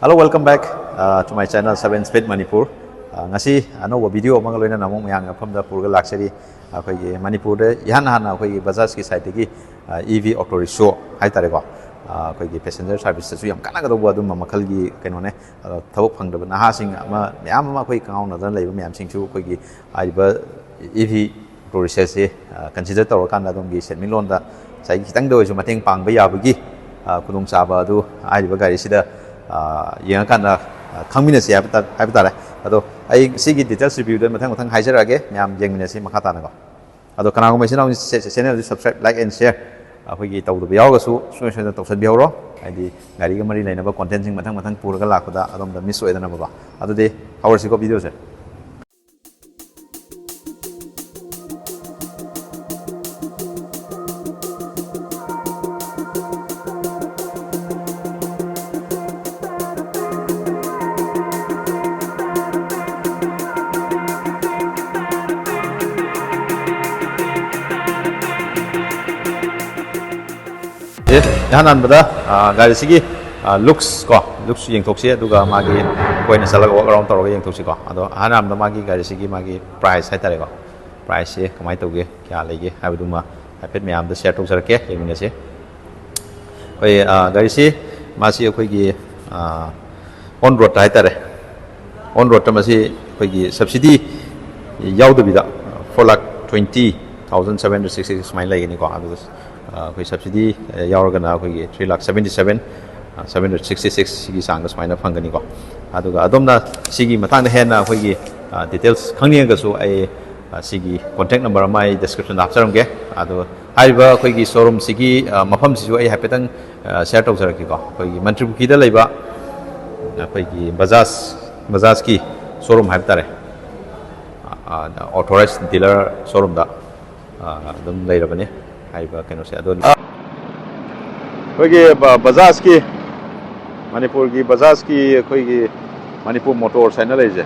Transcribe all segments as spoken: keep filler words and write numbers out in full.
Hello, welcome back uh, to my channel Seven Speed Manipur. Uh, ꯉꯁꯤ ꯑꯅꯧꯕ video ꯑꯃꯒ ꯂꯣꯏꯅꯅ ꯑꯃꯨꯛ ꯃꯌꯥꯝꯒꯤ ꯃꯐꯝꯗ ꯄꯨꯔꯒ ꯂꯥꯛꯆꯔꯤ꯫ ꯑꯩꯈꯣꯏꯒꯤ ꯃꯅꯤꯄꯨꯔꯗ ꯏꯍꯥꯟ ꯍꯥꯟꯅ ꯑꯩꯈꯣꯏꯒꯤ ꯕꯖꯥꯖꯀꯤ ꯁꯥꯏꯠꯇꯒꯤ ꯏ ꯚꯤ ꯑꯣꯇꯣ ꯔꯤꯛꯁꯣ ꯍꯥꯏꯇꯥꯔꯦꯀꯣ, ꯑ, ꯑꯩꯈꯣꯏꯒꯤ ꯄꯦꯁꯦꯟꯖꯔ ꯁꯥꯔꯚꯤꯁꯇꯁꯨ ꯌꯥꯝ ꯀꯥꯟꯅꯒꯗꯧꯕ ꯑꯗꯨꯝꯕ ꯃꯈꯜꯒꯤ ꯀꯩꯅꯣꯅꯦ꯫ ꯑꯗꯣ ꯊꯕꯛ ꯐꯪꯗꯕ ꯅꯍꯥꯁꯤꯡ ꯑꯃ ꯃꯌꯥꯝ ꯑꯃ ꯑꯩꯈꯣꯏ ꯀꯉꯥꯎꯅꯗꯅ ꯂꯩꯕ ꯃꯌꯥꯝꯁꯤꯡꯁꯨ ꯑꯩꯈꯣꯏꯒꯤ ꯍꯥꯏꯔꯤꯕ ꯏ ꯚꯤ ꯑꯣꯇꯣ ꯔꯤꯛꯁꯣꯁꯦ ꯀꯟꯁꯤꯗꯔ ꯇꯧꯔꯀꯥꯟꯗ ꯑꯗꯣꯝꯒꯤ ꯁꯦꯟꯃꯤꯠꯂꯣꯟꯗ ꯉꯁꯥꯏꯒꯤ ꯈꯤꯇꯪꯗ ꯑꯣꯏꯔꯁꯨ ꯃꯇꯦꯡ ꯄꯥꯡꯕ ꯌꯥꯕꯒꯤ ꯑ, ꯈꯨꯗꯣꯡꯆꯥꯕ ꯑꯗꯨ ꯍꯥꯏꯔꯤꯕ ꯒꯥꯔꯤꯁꯤꯗ ꯑ, ꯌꯦꯡꯉꯀꯥꯟꯗ ꯑ, ꯈꯪꯃꯤꯟꯅꯁꯤ ꯍꯥꯏꯕ ꯇꯥ- ꯍꯥꯏꯕ ꯇꯥꯔꯦ꯫ ꯑꯗꯣ ꯑꯩ ꯁꯤꯒꯤ ꯗꯤꯇꯦꯜꯁ ꯔꯤꯚ꯭ꯌꯨꯗ ꯃꯊꯪ ꯃꯊꯪ ꯍꯥꯏꯖꯔꯛꯑꯒꯦ, ꯃꯌꯥꯝ ꯌꯦꯡꯃꯤꯟꯅꯁꯤ ꯃꯈꯥ ꯇꯥꯅꯀꯣ꯫ ꯑꯗꯣ ꯀꯅꯥꯒꯨꯝꯕ ꯏꯆꯤꯟ ꯏꯅꯥꯎꯁꯤꯡ ꯆꯦ- ꯆꯦ- ꯆꯦꯅꯦꯜꯁꯤ subscribe, like and share ꯑꯩꯈꯣꯏꯒꯤ ꯇꯧꯗꯕ ꯌꯥꯎꯔꯒꯁꯨ ꯁꯨꯡꯁꯣꯏ ꯁꯣꯏꯗꯅ ꯇꯧꯁꯟꯕꯤꯍꯧꯔꯣ꯫ ꯍꯥꯏꯗꯤ ꯒꯥꯔꯤꯒ ꯃꯔꯤ ꯂꯩꯅꯕ ꯀꯣꯟꯇꯦꯟꯁꯤꯡ ꯃꯊꯪ ꯃꯊꯪ ꯄꯨꯔꯒ ꯂꯥꯛꯄꯗ ꯑꯗꯣꯝꯗ ꯃꯤꯁ ꯑꯣꯏꯗꯅꯕꯀꯣ꯫ ꯑꯗꯨꯗꯤ ꯍꯧꯔꯁꯤꯀꯣ ꯚꯤꯗꯤꯑꯣꯁꯦ꯫ ꯑꯦ, ꯏꯍꯥꯟ ꯍꯥꯟꯕꯗ ꯑ, ꯒꯥꯔꯤꯁꯤꯒꯤ ꯂꯨꯛꯁ ꯀꯣ, ꯂꯨꯛꯁ ꯌꯦꯡꯊꯣꯛꯁꯤ, ꯑꯗꯨꯒ ꯃꯥꯒꯤ ꯑꯩꯈꯣꯏꯅ ꯆꯠꯂꯒ ꯋꯥꯛ ꯑꯔꯥꯎꯟ ꯇꯧꯔꯒ ꯌꯦꯡꯊꯣꯛꯁꯤꯀꯣ꯫ ꯑꯗꯣ ꯑꯍꯥꯟ ꯍꯥꯟꯕꯗ ꯃꯥꯒꯤ ꯒꯥꯔꯤꯁꯤꯒꯤ ꯃꯥꯒꯤ ꯄ꯭ꯔꯥꯏꯁ ꯍꯥꯏꯇꯥꯔꯦꯀꯣ, ꯄ꯭ꯔꯥꯏꯁꯁꯦ ꯀꯃꯥꯏꯅ ꯇꯧꯒꯦ, ꯀꯌꯥ ꯂꯩꯒꯦ ꯍꯥꯏꯕꯗꯨꯃ ꯍꯥꯏꯐꯦꯠ ꯃꯌꯥꯝꯗ ꯁꯤꯌꯔ ꯇꯧꯖꯔꯛꯀꯦ, ꯌꯦꯡꯃꯤꯟꯅꯁꯤ꯫ ꯑꯩꯈꯣꯏ ꯑ, ꯒꯥꯔꯤꯁꯤ ꯃꯥꯁꯤ ꯑꯩꯈꯣꯏꯒꯤ ꯑꯣꯟ ꯔꯣꯗꯇ ꯍꯥꯏꯇꯥꯔꯦ, ꯑꯣꯟ ꯔꯣꯗꯇ ꯃꯁꯤ ꯑꯩꯈꯣꯏꯒꯤ ꯁꯕꯁꯤꯗꯤ ꯌꯥꯎꯗꯕꯤꯗ four lakh twenty thousand seven hundred sixty six ꯁꯨꯃꯥꯏꯅ ꯂꯩꯒꯅꯤꯀꯣ꯫ ꯑꯗꯨꯒ ꯑ, ꯑꯩꯈꯣꯏ ꯁꯕꯁꯤꯗꯤ ꯌꯥꯎꯔꯒꯅ ꯑꯩꯈꯣꯏꯒꯤ three lakh seventy seven seven hundred sixty six ꯁꯤꯒꯤ ꯆꯥꯡꯗ ꯁꯨꯃꯥꯏꯅ ꯐꯪꯒꯅꯤꯀꯣ꯫ ꯑꯗꯨꯒ ꯑꯗꯣꯝꯅ ꯁꯤꯒꯤ ꯃꯇꯥꯡꯗ ꯍꯦꯟꯅ ꯑꯩꯈꯣꯏꯒꯤ ꯗꯤꯇꯦꯜꯁ ꯈꯪꯅꯤꯡꯉꯒꯁꯨ ꯑꯩ ꯑ, ꯁꯤꯒꯤ ꯀꯣꯟꯇꯦꯛ ꯅꯝꯕꯔ ꯑꯃ ꯑꯩ ꯗꯤꯁꯀ꯭ꯔꯤꯞꯁꯟꯗ ꯍꯥꯞꯆꯔꯝꯒꯦ꯫ ꯑꯗꯣ ꯍꯥꯏꯔꯤꯕ ꯑꯩꯈꯣꯏꯒꯤ ꯁꯣꯔꯨꯝꯁꯤꯒꯤ ꯑ, ꯃꯐꯝꯁꯤꯁꯨ ꯑꯩ ꯍꯥꯏꯐꯦꯠꯇꯪ ꯁꯤꯌꯔ ꯇꯧꯖꯔꯛꯀꯦꯀꯣ꯫ ꯑꯩꯈꯣꯏꯒꯤ ꯃꯟꯇ꯭ꯔꯤꯄꯨꯈ꯭ꯔꯤꯗ ꯂꯩꯕ ꯑꯩꯈꯣꯏꯒꯤ ꯕꯖꯥꯖ ꯕꯖꯥꯖꯀꯤ ꯁꯣꯔꯨꯝ ꯍꯥꯏꯕ ꯇꯥꯔꯦ, ꯑꯣꯊꯣꯔꯥꯏꯁ ꯗꯤꯂꯔ ꯁꯣꯔꯨꯝꯗ ꯑ, ꯑꯗꯨꯝ ꯂꯩꯔꯕꯅꯤ ꯍꯥꯏꯔꯤꯕ ꯀꯩꯅꯣꯁꯦ꯫ ꯑꯗꯣ ꯑꯩꯈꯣꯏꯒꯤ ꯕ- ꯕꯖꯥꯖꯀꯤ, ꯃꯅꯤꯄꯨꯔꯒꯤ ꯕꯖꯥꯖꯀꯤ ꯑꯩꯈꯣꯏꯒꯤ ꯃꯅꯤꯄꯨꯔ ꯃꯣꯇꯣꯔꯁ ꯍꯥꯏꯅ ꯂꯩꯔꯤꯁꯦ,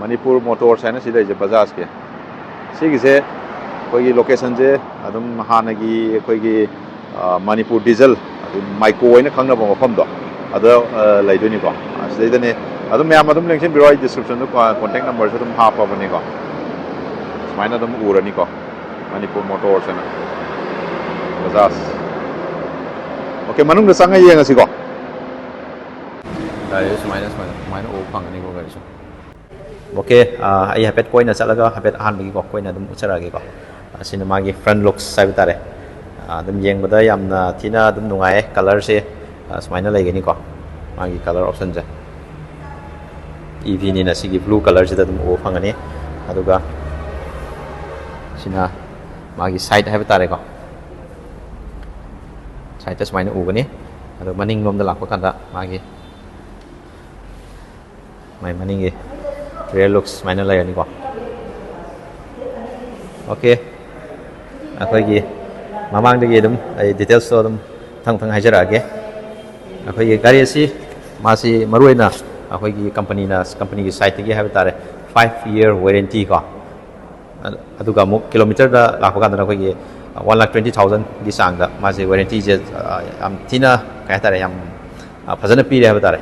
ꯃꯅꯤꯄꯨꯔ ꯃꯣꯇꯣꯔꯁ ꯍꯥꯏꯅ ꯁꯤ ꯂꯩꯔꯤꯁꯦ ꯕꯖꯥꯖꯀꯤ, ꯁꯤꯒꯤꯁꯦ ꯑꯩꯈꯣꯏꯒꯤ ꯂꯣꯀꯦꯁꯟꯁꯦ ꯑꯗꯨꯝ ꯍꯥꯟꯅꯒꯤ ꯑꯩꯈꯣꯏꯒꯤ ꯑ, ꯃꯅꯤꯄꯨꯔ ꯗꯤꯖꯜ ꯃꯥꯏꯀꯣ ꯍꯥꯏꯅ ꯈꯪꯅꯕ ꯃꯐꯝꯗꯣ ꯑꯗ ꯂꯩꯗꯣꯏꯅꯤꯀꯣ꯫ ꯑꯁꯤꯗꯩꯗꯅꯦ꯫ ꯑꯗꯨꯝ ꯃꯌꯥꯝ ꯑꯗꯨꯝ ꯂꯦꯡꯁꯤꯟꯕꯤꯔꯣ, ꯑꯩ ꯗꯤꯁꯀ꯭ꯔꯤꯞꯁꯟꯗ ꯀꯣꯟꯇꯦꯛ ꯅꯝꯕꯔꯁꯨ ꯑꯗꯨꯝ ꯍꯥꯞꯄꯕꯅꯤꯀꯣ꯫ ꯁꯨꯃꯥꯏꯅ ꯑꯗꯨꯝ ꯎꯔꯅꯤꯀꯣ, ꯃꯅꯤꯄꯨꯔ ꯃꯣꯇꯣꯔꯁ ꯍꯥꯏꯅ, ꯕꯖꯥꯖ꯫ ꯑꯣꯀꯦ, ꯃꯅꯨꯡꯗ ꯆꯪꯉ ꯌꯦꯡꯉꯁꯤꯀꯣ꯫ ꯒꯥꯔꯤꯁꯦ ꯁꯨꯃꯥꯏꯅ ꯁꯨꯃꯥꯏꯅ ꯁꯨꯃꯥꯏꯅ ꯎꯕ ꯐꯪꯒꯅꯤꯀꯣ ꯒꯥꯔꯤꯁꯨ꯫ ꯑꯣꯀꯦ꯫ ꯑꯩ ꯍꯥꯏꯐꯦꯠ ꯀꯣꯏꯅ ꯆꯠꯂꯒ ꯍꯥꯏꯐꯦꯠ ꯑꯍꯥꯟꯕꯒꯤꯀꯣ ꯀꯣꯏꯅ ꯑꯗꯨꯝ ꯎꯠꯆꯔꯛꯑꯒꯦꯀꯣ꯫ ꯑꯁꯤꯅ ꯃꯥꯒꯤ ꯐ꯭ꯔꯟ ꯂꯨꯛꯁ ꯍꯥꯏꯕ ꯇꯥꯔꯦ꯫ ꯑꯗꯨꯝ ꯌꯦꯡꯕꯗ ꯌꯥꯝꯅ ꯊꯤꯅ ꯑꯗꯨꯝ ꯅꯨꯡꯉꯥꯏꯌꯦ꯫ ꯀꯂꯔꯁꯦ ꯁꯨꯃꯥꯏꯅ ꯂꯩꯒꯅꯤꯀꯣ, ꯃꯥꯒꯤ ꯀꯂꯔ ꯑꯣꯞꯁꯟꯁꯦ꯫ ꯏ ꯚꯤꯅꯤꯅ ꯁꯤꯒꯤ ꯕ꯭ꯂꯨ ꯀꯂꯔꯁꯤꯗ ꯑꯗꯨꯝ ꯎꯕ ꯐꯪꯒꯅꯤ꯫ ꯑꯗꯨꯒ ꯁꯤꯅ ꯃꯥꯒꯤ ꯁꯥꯏꯠ ꯍꯥꯏꯕ ꯇꯥꯔꯦꯀꯣ, ꯁꯥꯏꯠꯇ ꯁꯨꯃꯥꯏꯅ ꯎꯒꯅꯤ꯫ ꯑꯗꯣ ꯃꯅꯤꯡꯂꯣꯝꯗ ꯂꯥꯛꯄ ꯀꯥꯟꯗ ꯃꯥꯒꯤ ꯃꯥꯏ ꯃꯅꯤꯡꯒꯤ ꯔꯤꯌꯔ ꯂꯨꯛꯁ ꯁꯨꯃꯥꯏꯅ ꯂꯩꯔꯅꯤꯀꯣ꯫ ꯑꯣꯀꯦ꯫ ꯑꯩꯈꯣꯏꯒꯤ ꯃꯃꯥꯡꯗꯒꯤ ꯑꯗꯨꯝ ꯑꯩ ꯗꯤꯇꯦꯜꯁꯇꯣ ꯑꯗꯨꯝ ꯃꯊꯪ ꯃꯊꯪ ꯍꯥꯏꯖꯔꯛꯑꯒꯦ꯫ ꯑꯩꯈꯣꯏꯒꯤ ꯒꯥꯔꯤ ꯑꯁꯤ, ꯃꯥꯁꯤ ꯃꯔꯨꯑꯣꯏꯅ ꯑꯩꯈꯣꯏꯒꯤ ꯀꯝꯄꯅꯤꯅ, ꯀꯝꯄꯅꯤꯒꯤ ꯁꯥꯏꯠꯇꯒꯤ ꯍꯥꯏꯕ ꯇꯥꯔꯦ, ꯐꯥꯏꯚ ꯏꯌꯔ ꯋꯥꯔꯦꯟꯇꯤ ꯀꯣ꯫ ꯑꯗꯨꯒ ꯑꯃꯨꯛ ꯀꯤꯂꯣꯃꯤꯇꯔꯗ ꯂꯥꯛꯄ ꯀꯥꯟꯗꯅ ꯑꯩꯈꯣꯏꯒꯤ ꯋꯥꯟ ꯂꯥꯛ ꯇ꯭ꯋꯦꯟꯇꯤ ꯊꯥꯎꯖꯟꯒꯤ ꯆꯥꯡꯗ ꯃꯥꯁꯦ ꯋꯥꯔꯦꯟꯇꯤꯁꯦ ꯌꯥꯝ ꯊꯤꯅ, ꯀꯩ ꯍꯥꯏꯇꯥꯔꯦ, ꯌꯥꯝ ꯐꯖꯅ ꯄꯤꯔꯦ ꯍꯥꯏꯕ ꯇꯥꯔꯦ꯫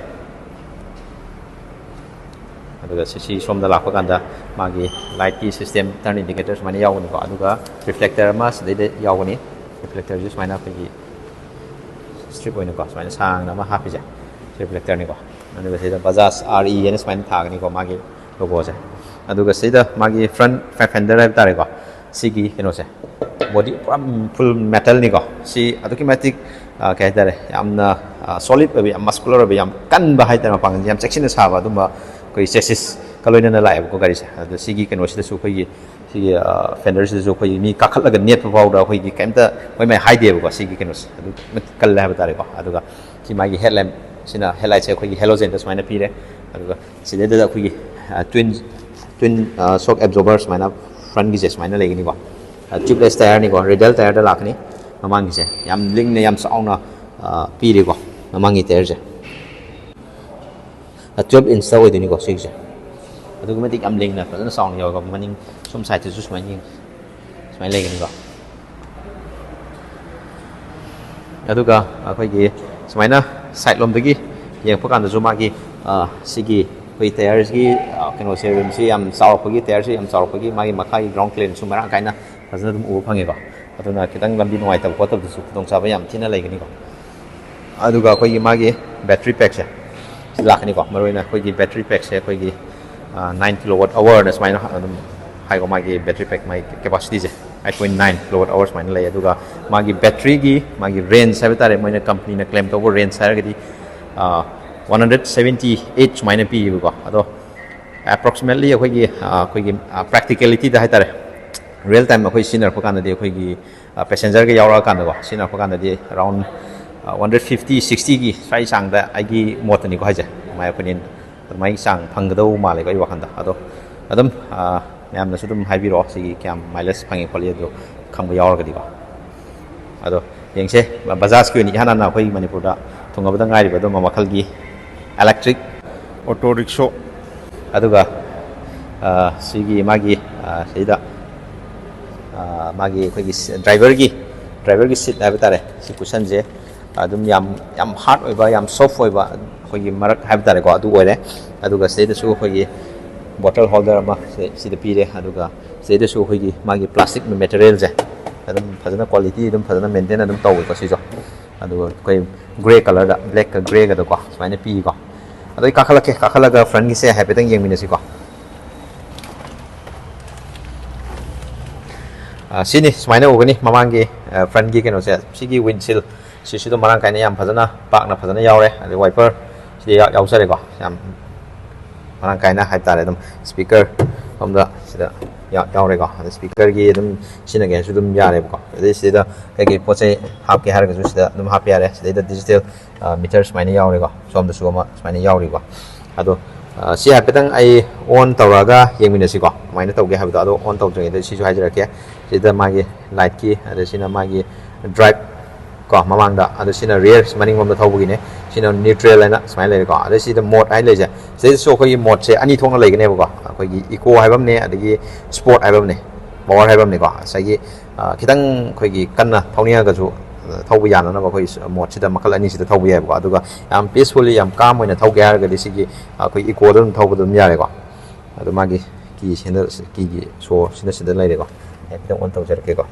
ꯑꯗꯨꯒ ꯁꯤ, ꯁꯤ ꯁꯣꯝꯗ ꯂꯥꯛꯄ ꯀꯥꯟꯗ ꯃꯥꯒꯤ ꯂꯥꯏꯠꯀꯤ ꯁꯤꯁꯇꯦꯝ, ꯇꯔꯟ ꯏꯟꯗꯤꯀꯦꯇꯔ ꯁꯨꯃꯥꯏꯅ ꯌꯥꯎꯒꯅꯤꯀꯣ꯫ ꯑꯗꯨꯒ ꯔꯤꯐ꯭ꯂꯦꯛꯇꯔ ꯑꯃ ꯁꯤꯗꯩꯗ ꯌꯥꯎꯒꯅꯤ꯫ ꯔꯤꯐ꯭ꯂꯦꯛꯇꯔꯁꯦ ꯁꯨꯃꯥꯏꯅ ꯑꯩꯈꯣꯏꯒꯤ ꯁ꯭ꯇ꯭ꯔꯤꯞ ꯑꯣꯏꯅꯀꯣ ꯁꯨꯃꯥꯏꯅ ꯁꯥꯡꯅ ꯑꯃ ꯍꯥꯞꯄꯤꯁꯦ, ꯁꯤ ꯔꯤꯐ꯭ꯂꯦꯛꯇꯔꯅꯤꯀꯣ꯫ ꯑꯗꯨꯒ ꯁꯤꯗ ꯕꯖꯥꯖ ꯑꯥꯔ ꯏ ꯍꯥꯏꯅ ꯁꯨꯃꯥꯏꯅ ꯊꯥꯒꯅꯤꯀꯣ, ꯃꯥꯒꯤ ꯂꯣꯒꯣꯁꯦ꯫ ꯑꯗꯨꯒ ꯁꯤꯗ ꯃꯥꯒꯤ ꯐ꯭ꯔꯟ ꯐꯦꯟꯗꯔ ꯍꯥꯏꯕ ꯇꯥꯔꯦꯀꯣ, ꯁꯤꯒꯤ ꯀꯩꯅꯣꯁꯦ, ꯕꯣꯗꯤ ꯄꯨꯔꯥ ꯐꯨꯜ ꯃꯦꯇꯜꯅꯤꯀꯣ꯫ ꯁꯤ ꯑꯗꯨꯛꯀꯤ ꯃꯇꯤꯛ, ꯑ, ꯀꯩ ꯍꯥꯏꯇꯥꯔꯦ, ꯌꯥꯝꯅ ꯁꯣꯂꯤꯗ ꯑꯣꯏꯕ, ꯌꯥꯝ ꯃꯁꯀꯨꯂꯔ ꯑꯣꯏꯕ, ꯌꯥꯝ ꯀꯟꯕ ꯍꯥꯏꯇꯥꯔꯦ, ꯃꯄꯥꯡꯒꯜꯁꯦ ꯌꯥꯝ ꯆꯦꯛꯁꯤꯟꯅ ꯁꯥꯕ ꯑꯗꯨꯝꯕ ꯑꯩꯈꯣꯏ ꯆꯦꯁꯤꯁꯀ ꯂꯣꯏꯅꯅ ꯂꯥꯛꯑꯦꯕꯀꯣ ꯒꯥꯔꯤꯁꯦ꯫ ꯑꯗꯣ ꯁꯤꯒꯤ ꯀꯩꯅꯣꯁꯤꯗꯁꯨ ꯑꯩꯈꯣꯏꯒꯤ ꯁꯤꯒꯤ, ꯑ, ꯐꯦꯟꯗꯔꯁꯤꯗꯁꯨ ꯑꯩꯈꯣꯏꯒꯤ ꯃꯤ ꯀꯥꯈꯠꯂꯒ ꯅꯦꯠꯄ ꯐꯥꯎꯗ ꯑꯩꯈꯣꯏꯒꯤ ꯀꯩꯝꯇ ꯃꯣꯏ ꯃꯥꯏ ꯍꯥꯏꯗꯦꯕꯀꯣ꯫ ꯁꯤꯒꯤ ꯀꯩꯅꯣꯁꯦ ꯑꯗꯨꯛꯀꯤ ꯃꯇꯤꯛ ꯀꯜꯂꯦ ꯍꯥꯏꯕ ꯇꯥꯔꯦꯀꯣ꯫ ꯑꯗꯨꯒ ꯁꯤ ꯃꯥꯒꯤ ꯍꯦꯗꯂꯦꯝꯞꯁꯤꯅ, ꯍꯦꯗꯂꯥꯏꯠꯁꯦ ꯑꯩꯈꯣꯏꯒꯤ ꯍꯦꯂꯣꯖꯦꯟꯗ ꯁꯨꯃꯥꯏꯅ ꯄꯤꯔꯦ꯫ ꯑꯗꯨꯒ ꯁꯤꯗꯩꯗ ꯑꯩꯈꯣꯏꯒꯤ, ꯑ, ꯇ꯭ꯋꯤꯟ, ꯇ꯭ꯋꯤꯟ, ꯑ, ꯁꯣꯛ ꯑꯦꯕꯖꯣꯔꯕꯔ ꯁꯨꯃꯥꯏꯅ ꯐ꯭ꯔꯟꯒꯤꯁꯦ ꯁꯨꯃꯥꯏꯅ ꯂꯩꯒꯅꯤꯀꯣ꯫ ꯑ, ꯇ꯭ꯌꯨꯕꯂꯦꯁ ꯇꯥꯌꯔꯅꯤꯀꯣ, ꯔꯦꯗꯤꯌꯦꯜ ꯇꯥꯌꯔꯗ ꯂꯥꯛꯀꯅꯤ꯫ ꯃꯃꯥꯡꯒꯤꯁꯦ ꯌꯥꯝ ꯂꯤꯡꯅ, ꯌꯥꯝ ꯆꯥꯎꯅ, ꯑ, ꯄꯤꯔꯦꯀꯣ ꯃꯃꯥꯡꯒꯤ ꯇꯥꯌꯔꯁꯦ꯫ ꯇ꯭ꯋꯦꯜꯞ ꯏꯟꯁꯇ ꯑꯣꯏꯗꯣꯏꯅꯤꯀꯣ ꯁꯤꯒꯤꯁꯦ꯫ ꯑꯗꯨꯛꯀꯤ ꯃꯇꯤꯛ ꯌꯥꯝ ꯂꯤꯡꯅ ꯐꯖꯅ ꯆꯥꯎꯅ ꯌꯥꯎꯋꯦꯀꯣ꯫ ꯃꯅꯤꯡ ꯁꯣꯝ ꯁꯥꯏꯗꯠꯇꯁꯨ ꯁꯨꯃꯥꯏꯅ ꯌꯦꯡ-, ꯁꯨꯃꯥꯏꯅ ꯂꯩꯒꯅꯤꯀꯣ꯫ ꯑꯗꯨꯒ ꯑꯩꯈꯣꯏꯒꯤ ꯁꯨꯃꯥꯏꯅ ꯁꯥꯏꯠ ꯂꯣꯝꯗꯒꯤ ꯌꯦꯡꯉꯛꯄ ꯀꯥꯟꯗꯁꯨ ꯃꯥꯒꯤ ꯑ, ꯁꯤꯒꯤ ꯑꯩꯈꯣꯏ ꯇꯌꯔꯁꯤꯒꯤ ꯑ, ꯀꯩꯅꯣꯁꯦ, ꯔꯤꯝꯁꯤ ꯌꯥꯝ ꯆꯥꯎꯔꯛꯄꯒꯤ, ꯇꯌꯔꯁꯤ ꯌꯥꯝ ꯆꯥꯎꯔꯛꯄꯒꯤ ꯃꯥꯒꯤ ꯃꯈꯥꯒꯤ ꯒ꯭ꯔꯥꯎꯟ ꯀ꯭ꯂꯤꯌꯥꯔꯦꯟꯁꯁꯨ ꯃꯔꯥꯡ ꯀꯥꯏꯅ ꯐꯖꯅ ꯑꯗꯨꯝ ꯎꯕ ꯐꯪꯉꯦꯕ꯫ ꯑꯗꯨꯅ ꯈꯤꯇꯪ ꯂꯝꯕꯤ ꯅꯨꯡꯉꯥꯏꯇꯕ ꯈꯣꯠꯇꯕꯗꯁꯨ ꯈꯨꯗꯣꯡꯆꯥꯕ ꯌꯥꯝ ꯊꯤꯅ ꯂꯩꯒꯅꯤꯀꯣ꯫ ꯑꯗꯨꯒ ꯑꯩꯈꯣꯏꯒꯤ ꯃꯥꯒꯤ ꯕꯦꯇ꯭ꯔꯤ ꯄꯦꯛꯁꯦ ꯁꯤ ꯂꯥꯛꯀꯅꯤꯀꯣ꯫ ꯃꯔꯨꯑꯣꯏꯅ ꯑꯩꯈꯣꯏꯒꯤ ꯕꯦꯇ꯭ꯔꯤ ꯄꯦꯛꯁꯦ ꯑꯩꯈꯣꯏꯒꯤ ꯅꯥꯏꯟ ꯀꯤꯂꯣ ꯋꯥꯠ ꯑꯋꯥꯔꯅ ꯁꯨꯃꯥꯏꯅ ꯑꯗꯨꯝ ꯍꯥꯏꯀꯣ꯫ ꯃꯥꯒꯤ ꯕꯦꯇ꯭ꯔꯤ ꯄꯦꯛ, ꯃꯥꯒꯤ ꯀꯦꯄꯥꯁꯤꯇꯤꯁꯦ ꯑꯩꯠ ꯄꯣꯏꯟ ꯅꯥꯏꯟ ꯀꯤꯂꯣ ꯋꯥꯠ ꯑꯋꯥꯔ ꯁꯨꯃꯥꯏꯅ ꯂꯩ꯫ ꯑꯗꯨꯒ ꯃꯥꯒꯤ ꯕꯦꯇ꯭ꯔꯤꯒꯤ ꯃꯥꯒꯤ ꯔꯦꯟꯖ ꯍꯥꯏꯕ ꯇꯥꯔꯦ, ꯃꯣꯏꯅ ꯀꯝꯄꯅꯤꯅ ꯀ꯭ꯂꯦꯝ ꯇꯧꯕ ꯔꯦꯟꯖ ꯍꯥꯏꯔꯒꯗꯤ ꯋꯥꯟ ꯍꯟꯗ꯭ꯔꯦꯠ ꯁꯕꯦꯟꯇꯤ ꯑꯩꯠ ꯁꯨꯃꯥꯏꯅ ꯄꯤꯌꯦꯕꯀꯣ꯫ ꯑꯗꯣ ꯑꯦꯄ꯭ꯔꯣꯛꯁꯤꯃꯦꯠꯂꯤ ꯑꯩꯈꯣꯏꯒꯤ ꯑ, ꯑꯩꯈꯣꯏꯒꯤ ꯄ꯭ꯔꯦꯛꯇꯤꯀꯦꯂꯤꯇꯤꯗ ꯍꯥꯏꯇꯥꯔꯦ, ꯔꯤꯌꯦꯜ ꯇꯥꯏꯝ ꯑꯩꯈꯣꯏ ꯁꯤꯖꯤꯟꯅꯔꯛꯄ ꯀꯥꯟꯗꯗꯤ, ꯑꯩꯈꯣꯏꯒꯤ ꯄꯦꯁꯦꯟꯖꯔꯒ ꯌꯥꯎꯔꯛꯑꯀꯥꯟꯗꯀꯣ, ꯁꯤꯖꯤꯟꯅꯔꯛꯄ ꯀꯥꯟꯗꯗꯤ ꯑꯔꯥꯎꯟ ꯋꯥꯟ ꯍꯟꯗ꯭ꯔꯦꯠ ꯐꯤꯐꯇꯤ, ꯁꯤꯛꯁꯇꯤꯒꯤ ꯁ꯭ꯋꯥꯏ ꯆꯥꯡꯗ, ꯑꯩꯒꯤ ꯃꯣꯠꯇꯅꯤꯀꯣ ꯍꯥꯏꯁꯦ, ꯃꯥꯏ ꯑꯣꯄꯤꯅꯤꯌꯟ ꯑꯗꯨꯃꯥꯏꯅ ꯆꯥꯡ ꯐꯪꯒꯗꯧꯕ ꯃꯥꯜꯂꯦꯀꯣ ꯑꯩ ꯋꯥꯈꯜꯗ꯫ ꯑꯗꯣ ꯑꯗꯨꯝ ꯑ, ꯃꯌꯥꯝꯅꯁꯨ ꯑꯗꯨꯝ ꯍꯥꯏꯕꯤꯔꯛꯑꯣ, ꯁꯤꯒꯤ ꯀꯌꯥꯝ ꯃꯥꯏꯂꯦꯖ ꯐꯪꯉꯤ ꯈꯣꯠꯂꯤ ꯑꯗꯨ ꯈꯪꯕ ꯌꯥꯎꯔꯒꯗꯤꯀꯣ꯫ ꯑꯗꯣ ꯌꯦꯡꯁꯦ, ꯕꯖꯥꯖꯀꯤ ꯑꯣꯏꯅ ꯏꯍꯥꯟ ꯍꯥꯟꯅ ꯑꯩꯈꯣꯏ ꯃꯅꯤꯄꯨꯔꯗ ꯊꯨꯡꯉꯕꯗ ꯉꯥꯏꯔꯤꯕ ꯑꯗꯨꯝꯕ ꯃꯈꯜꯒꯤ ꯏꯂꯦꯛꯇ꯭ꯔꯤꯛ ꯑꯣꯇꯣ ꯔꯤꯛꯁꯣ꯫ ꯑꯗꯨꯒ ꯑ, ꯁꯤꯒꯤ ꯃꯥꯒꯤ ꯑ, ꯁꯤꯗ ꯑ, ꯃꯥꯒꯤ ꯑꯩꯈꯣꯏꯒꯤ ꯗ꯭ꯔꯥꯏꯚꯔꯒꯤ ꯗ꯭ꯔꯥꯏꯚꯔꯒꯤ ꯁꯤꯠ ꯍꯥꯏꯕ ꯇꯥꯔꯦ, ꯁꯤ ꯀꯨꯁꯟꯁꯦ ꯑꯗꯨꯝ ꯌꯥꯝ ꯌꯥꯝ ꯍꯥꯔꯠ ꯑꯣꯏꯕ, ꯌꯥꯝ ꯁꯣꯐ ꯑꯣꯏꯕ ꯑꯩꯈꯣꯏꯒꯤ ꯃꯔꯛ ꯍꯥꯏꯕ ꯇꯥꯔꯦꯀꯣ, ꯑꯗꯨ ꯑꯣꯏꯔꯦ꯫ ꯑꯗꯨꯒ ꯁꯤꯗꯩꯗꯁꯨ ꯑꯩꯈꯣꯏꯒꯤ ꯕꯣꯇꯜ ꯍꯣꯜꯗꯔ ꯑꯃ ꯁꯤ- ꯁꯤꯗ ꯄꯤꯔꯦ꯫ ꯑꯗꯨꯒ ꯁꯤꯗꯩꯗꯁꯨ ꯑꯩꯈꯣꯏꯒꯤ ꯃꯥꯒꯤ ꯄ꯭ꯂꯥꯁꯇꯤꯛ ꯃꯦꯇꯔꯤꯌꯦꯜꯁꯦ ꯑꯗꯨꯝ ꯐꯖꯅ ꯀ꯭ꯋꯥꯂꯤꯇꯤ ꯑꯗꯨꯝ ꯐꯖꯅ ꯃꯦꯟꯇꯦꯟ ꯑꯗꯨꯝ ꯇꯧꯋꯦꯀꯣ ꯁꯤꯁꯨ꯫ ꯑꯗꯨꯒ ꯑꯩꯈꯣꯏ ꯒ꯭ꯔꯦ ꯀꯂꯔꯗ, ꯕ꯭ꯂꯦꯛꯀ ꯒ꯭ꯔꯦꯒꯗꯀꯣ ꯁꯨꯃꯥꯏꯅ ꯄꯤꯀꯣ꯫ ꯑꯗꯣ ꯑꯩ ꯀꯥꯈꯠꯂꯛꯀꯦ, ꯀꯥꯈꯠꯂꯒ ꯐ꯭ꯔꯟꯒꯤꯁꯦ ꯍꯥꯏꯐꯦꯠꯇꯪ ꯌꯦꯡꯃꯤꯟꯅꯁꯤꯀꯣ꯫ ꯑ, ꯁꯤꯅꯤ ꯁꯨꯃꯥꯏꯅ ꯎꯒꯅꯤ ꯃꯃꯥꯡꯒꯤ, ꯑ, ꯐ꯭ꯔꯟꯒꯤ ꯀꯩꯅꯣꯁꯦ, ꯁꯤꯒꯤ ꯋꯤꯟꯁꯤꯜ ꯁꯤꯁꯨ ꯑꯗꯨꯝ ꯃꯔꯥꯡ ꯀꯥꯏꯅ ꯌꯥꯝ ꯐꯖꯅ ꯄꯥꯛꯅ ꯐꯖꯅ ꯌꯥꯎꯔꯦ꯫ ꯑꯗꯩ ꯋꯥꯏꯄꯔ ꯁꯤꯗ ꯌꯥ- ꯌꯥꯎꯖꯔꯦꯀꯣ, ꯌꯥꯝ ꯃꯔꯥꯡ ꯀꯥꯏꯅ ꯍꯥꯏꯇꯥꯔꯦ꯫ ꯑꯗꯨꯝ ꯁ꯭ꯄꯤꯀꯔ ꯁꯣꯝꯗ ꯁꯤꯗ ꯌꯥ- ꯌꯥꯎꯔꯦꯀꯣ꯫ ꯑꯗ ꯁ꯭ꯄꯤꯀꯔꯒꯤ ꯑꯗꯨꯝ ꯁꯤꯖꯤꯟꯅꯒꯦ ꯍꯥꯏꯔꯁꯨ ꯑꯗꯨꯝ ꯌꯥꯔꯦꯕꯀꯣ꯫ ꯑꯗꯩ ꯁꯤꯗ ꯀꯩꯀꯩ ꯄꯣꯠ ꯆꯩ ꯍꯥꯞꯀꯦ ꯍꯥꯏꯔꯒꯁꯨ ꯁꯤꯗ ꯑꯗꯨꯝ ꯍꯥꯞꯄ ꯌꯥꯔꯦ꯫ ꯁꯤꯗꯩꯗ ꯗꯤꯖꯤꯇꯦꯜ ꯃꯤꯇꯔ ꯁꯨꯃꯥꯏꯅ ꯌꯥꯎꯔꯦꯀꯣ, ꯁꯣꯝꯗꯁꯨ ꯑꯃ ꯁꯨꯃꯥꯏꯅ ꯌꯥꯎꯔꯤꯀꯣ꯫ ꯑꯗꯣ ꯑ, ꯁꯤ ꯍꯥꯏꯐꯦꯠꯇꯪ ꯑꯩ ꯑꯣꯟ ꯇꯧꯔꯒ ꯌꯦꯡꯃꯤꯟꯅꯁꯤꯀꯣ, ꯀꯃꯥꯏꯅ ꯇꯧꯒꯦ ꯍꯥꯏꯕꯗꯣ꯫ ꯑꯗꯣ ꯑꯣꯟ ꯇꯧꯗ꯭ꯔꯤꯉꯩꯗ ꯁꯤꯁꯨ ꯍꯥꯏꯖꯔꯛꯀꯦ꯫ ꯁꯤꯗ ꯃꯥꯒꯤ ꯂꯥꯏꯠꯀꯤ, ꯑꯗ ꯁꯤꯅ ꯃꯥꯒꯤ ꯗ꯭ꯔꯥꯏꯚ ꯀꯣ ꯃꯃꯥꯡꯗ, ꯑꯗ ꯁꯤꯅ ꯔꯤꯌꯔ ꯃꯅꯤꯡꯂꯣꯝꯗ ꯊꯧꯕꯒꯤꯅꯦ꯫ ꯁꯤꯅ ꯅ꯭ꯌꯨꯇ꯭ꯔꯦꯜ ꯍꯥꯏꯅ ꯁꯨꯃꯥꯏꯅ ꯂꯩꯔꯦꯀꯣ꯫ ꯑꯗ ꯁꯤꯗ ꯃꯣꯠ ꯍꯥꯏꯅ ꯂꯩꯁꯦ, ꯁꯤꯗꯩꯗꯁꯨ ꯑꯩꯈꯣꯏꯒꯤ ꯃꯣꯠꯁꯦ ꯑꯅꯤ ꯊꯣꯛꯅ ꯂꯩꯒꯅꯦꯕꯀꯣ꯫ ꯑꯩꯈꯣꯏꯒꯤ ꯏꯀꯣ ꯍꯥꯏꯕ ꯑꯃꯅꯦ, ꯑꯗꯒꯤ ꯁ꯭ꯄꯣꯔꯠ ꯍꯥꯏꯕ ꯑꯃꯅꯦ, ꯄꯋꯥꯔ ꯍꯥꯏꯕ ꯑꯃꯅꯦꯀꯣ꯫ ꯉꯁꯥꯏꯒꯤ ꯑ, ꯈꯤꯇꯪ ꯑꯩꯈꯣꯏꯒꯤ ꯀꯟꯅ ꯊꯧꯅꯤꯡꯉꯒꯁꯨ ꯊꯧꯕ ꯌꯥꯅꯅꯕ ꯑꯩꯈꯣꯏ ꯃꯣꯠꯁꯤꯗ ꯃꯈꯜ ꯑꯅꯤꯁꯤꯗ ꯊꯧꯕ ꯌꯥꯏꯕꯀꯣ꯫ ꯑꯗꯨꯒ ꯌꯥꯝ ꯄꯤꯁꯐꯨꯜꯂꯤ, ꯌꯥꯝ ꯀꯥꯝ ꯑꯣꯏꯅ ꯊꯧꯒꯦ ꯍꯥꯏꯔꯒꯗꯤ ꯁꯤꯒꯤ ꯑꯩꯈꯣꯏ ꯏꯀꯣꯗ ꯑꯗꯨꯝ ꯊꯧꯕꯗ ꯑꯗꯨꯝ ꯌꯥꯔꯦꯀꯣ꯫ ꯑꯗꯣ ꯃꯥꯒꯤ ꯀꯤ ꯁꯦꯟꯗꯜ, ꯀꯤꯒꯤ ꯁꯣꯁꯤꯅ ꯁꯤꯗ ꯂꯩꯔꯦꯀꯣ꯫ ꯑꯩ ꯈꯤꯇꯪ ꯑꯣꯟ ꯇꯧꯖꯔꯛꯀꯦꯀꯣ꯫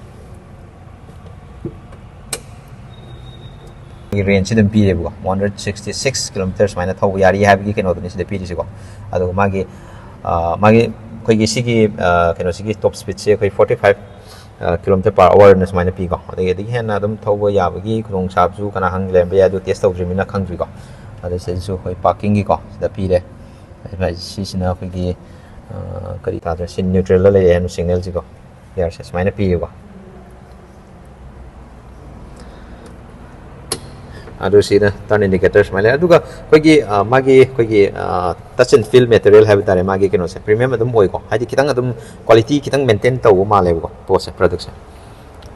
ꯔꯦꯟꯖꯁꯤ ꯑꯗꯨꯝ ꯄꯤꯔꯦꯕꯀꯣ, one hundred sixty six kilometer ꯁꯨꯃꯥꯏꯅ ꯊꯧꯕ ꯌꯥꯔꯤ ꯍꯥꯏꯕꯒꯤ ꯀꯩꯅꯣꯗꯨꯅꯤ ꯁꯤꯗ ꯄꯤꯔꯤꯁꯤꯀꯣ꯫ ꯑꯗꯨꯒ ꯃꯥꯒꯤ, ꯑ, ꯃꯥꯒꯤ ꯑꯩꯈꯣꯏꯒꯤ ꯁꯤꯒꯤ, ꯑ, ꯀꯩꯅꯣꯁꯤꯒꯤ ꯇꯣꯞ ꯁ꯭ꯄꯤꯗꯁꯦ ꯑꯩꯈꯣꯏ ꯐꯣꯔꯇꯤ ꯐꯥꯏꯚ ꯀꯤꯂꯣꯃꯤꯇꯔ ꯄꯔ ꯑꯋꯔꯅ ꯁꯨꯃꯥꯏꯅ ꯄꯤꯀꯣ꯫ ꯑꯗꯒꯤ ꯑꯗꯒꯤ ꯍꯦꯟꯅ ꯑꯗꯨꯝ ꯊꯧꯕ ꯌꯥꯕꯒꯤ ꯈꯨꯗꯣꯡꯆꯥꯕꯁꯨ ꯀꯅꯥ ꯈꯪ ꯂꯩꯔꯝꯕ ꯌꯥꯏ, ꯑꯗꯨ ꯇꯦꯁ ꯇꯧꯗ꯭ꯔꯤꯕꯅꯤꯅ ꯈꯪꯗ꯭ꯔꯤꯀꯣ꯫ ꯑꯗ ꯁꯤꯗꯁꯨ ꯑꯩꯈꯣꯏ ꯄꯥꯔꯀꯤꯡꯒꯤꯀꯣ ꯁꯤꯗ ꯄꯤꯔꯦ꯫ ꯁꯤꯁꯤꯅ ꯑꯩꯈꯣꯏꯒꯤ, ꯑ, ꯀꯔꯤ ꯊꯥꯗꯣꯏꯅꯣ, ꯁꯤ ꯅ꯭ꯌꯨꯇ꯭ꯔꯦꯜꯗ ꯂꯩꯔꯦ ꯍꯥꯏꯅ ꯁꯤꯒꯅꯦꯜꯁꯤꯀꯣ꯫ ꯒꯤꯌꯔꯁꯦ ꯁꯨꯃꯥꯏꯅ ꯄꯤꯌꯦꯀꯣ꯫ ꯑꯗꯨ ꯁꯤꯅ ꯇꯔꯟ ꯏꯟꯗꯤꯀꯦꯇꯔ ꯁꯨꯃꯥꯏꯅ ꯂꯩ꯫ ꯑꯗꯨꯒ ꯑꯩꯈꯣꯏꯒꯤ, ꯑ, ꯃꯥꯒꯤ ꯑꯩꯈꯣꯏꯒꯤ, ꯑ, ꯇꯆ ꯑꯦꯟ ꯐꯤꯜ ꯃꯦꯇꯔꯤꯌꯦꯜ ꯍꯥꯏꯕ ꯇꯥꯔꯦ, ꯃꯥꯒꯤ ꯀꯩꯅꯣꯁꯦ ꯄ꯭ꯔꯤꯃꯤꯌꯝ ꯑꯗꯨꯝ ꯑꯣꯏꯀꯣ, ꯍꯥꯏꯗꯤ ꯈꯤꯇꯪ ꯑꯗꯨꯝ ꯀ꯭ꯋꯥꯂꯤꯇꯤ ꯈꯤꯇꯪ ꯃꯦꯟꯇꯦꯟ ꯇꯧꯕ ꯃꯥꯜꯂꯦꯕꯀꯣ ꯄꯣꯠꯁꯦ, ꯄ꯭ꯔꯗꯛꯁꯦ꯫